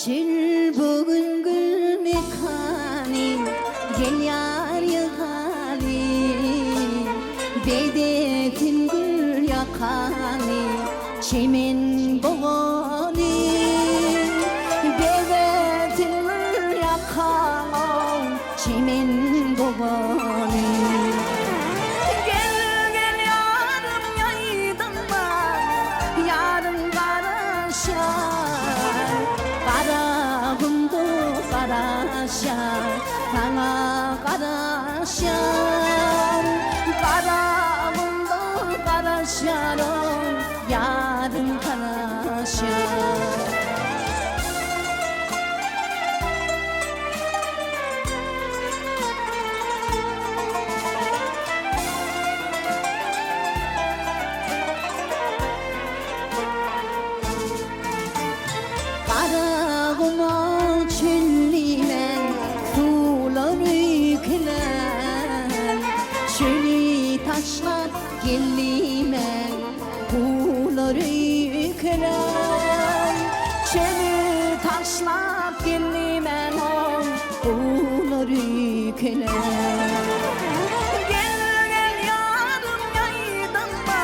Çül bu gün gül mekany, Gel ýar ýygaly. Bedetin gül ýakany, Çemen bogaly. Bedetin gül ýakany, Çemen bogaly. Gel, gel ýarym ýaýdynma, Ýaryň garaşýar. Garagumda garaşýar, Saňa garaşýar. Garagumda garaşýar, Ýaryň garaşýar. Garaguma çöllümen, suwlar öýkelän. Çöli taşlap geldimen, guwlar öýkelän. Çöli taşlap geldimen, guwlar öýkelän. Gel, gel ýarym ýaýdanma,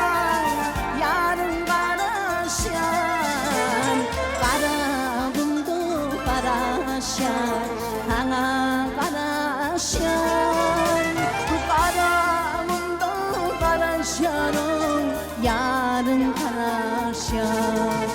Ýaryň garaşýan, Garagumda garaşýan, Saňa garaşýan. Garagumda garaşýan, Ýaryň garaşýan.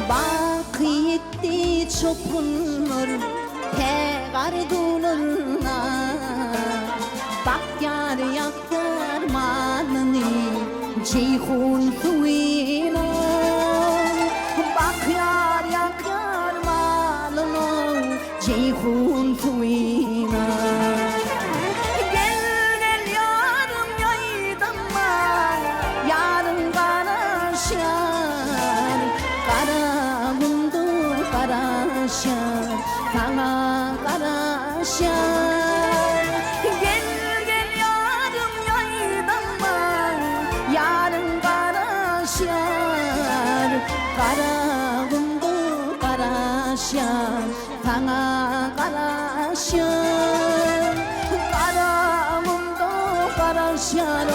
Baky ýetdi çopanlar tägar dularna, Bakýar ýakýar malyny Jeýhun suwyna. Bakýar ýakýar malyny Jeýhun suwyna. Gel, gel ýarym ýaýdanma, Ýaryň garaşýar. Garagumda garaşýar, Saňa garaşýar. Gel, gel ýarym ýaýdanma, Ýaryň garaşýar. Garagumda garaşýar, Saňa garaşýan, Garamymda garaşýan,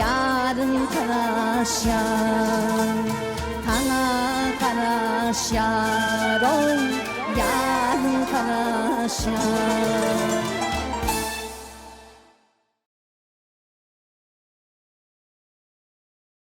Ýaryň garaşýan. Saňa garaşýan, Ýaryň garaşýan.